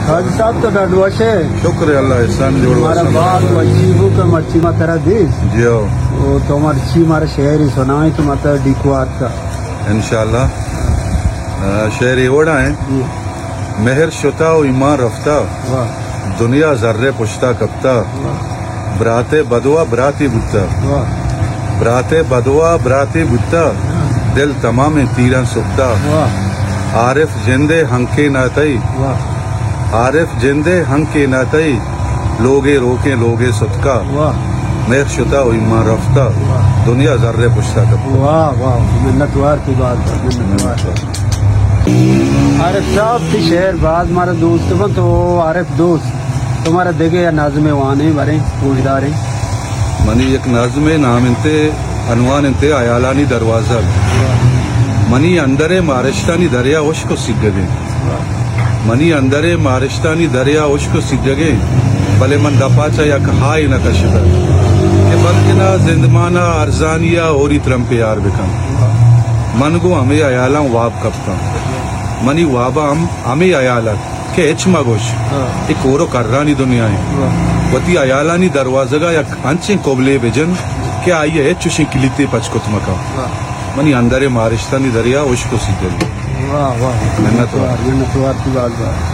حاجی صاحب تو ڈاڈ وش ئے؟ شکر اللہ احسان جوڑ ہمارا وش۔ باز وشی بو کہ مرچی ما ترا دیست۔ جی ہو۔ او تو مرچی مارا شعری سنائیں کہ ما ترا ڈیکوار کا۔ انشاءاللہ۔ آ، شعر اے وڑا ایں۔ جی۔ مہر شتا و ایمان رفتا۔ واہ۔ دنیا زر پشتا کپتا۔ واہ۔ برات بدوا براتی بوتا۔ واہ۔ برات بدوا براتی بوتا۔ دل تمام تیران سکتا۔ واہ۔ عارف جندے ہنکے ناتئی۔ واہ۔ عارف جندے ہنکے ناتئی۔ لوگے روکیں لوگے ستکا۔ واہ۔ مہر شتا و ایمان رفتا۔ واہ۔ دنیا زر پشتا کپتا۔ واہ، واہ، منتوار تئی باز، منتوار۔ عارف صاحب، تئی شعر باز مارا دوست بنت، تو عارف دوست، تو مارا دگہ یا نظمے وانے بریں، گوشداریں۔ منی یک نظمے نام انت، عنوان انت ہیالانی دروازگ۔ منی اندرے مارشتانی دریا ہشک و سیدگیں۔ منی اندرے مارشتانی دریا ہشک و سیدگیں، بلے من دپا چہ یک ہائے نہ کشتگ کہ بلکنا زندمانا ارزانیا ہوری ترمپے یار بکن۔ من گوں ہمے ہیالاں واب کپتاں۔ منی وابا ہم ہمے ہیال ات کہ ہچ مگوش، ہاں۔ اے کور و کرانی دنیا ایں۔ واہ۔ وتی ہیالانی دروازگا یک انچیں کبلے بجن کہ آئی ہچ چوشیں کلیتے پچ کت مکن۔ واہ۔ منی اندرے مارشتانی دریا ہشک و سیدگیں۔ واہ، واہ۔ منت وار۔ منت وار تئی باز باز۔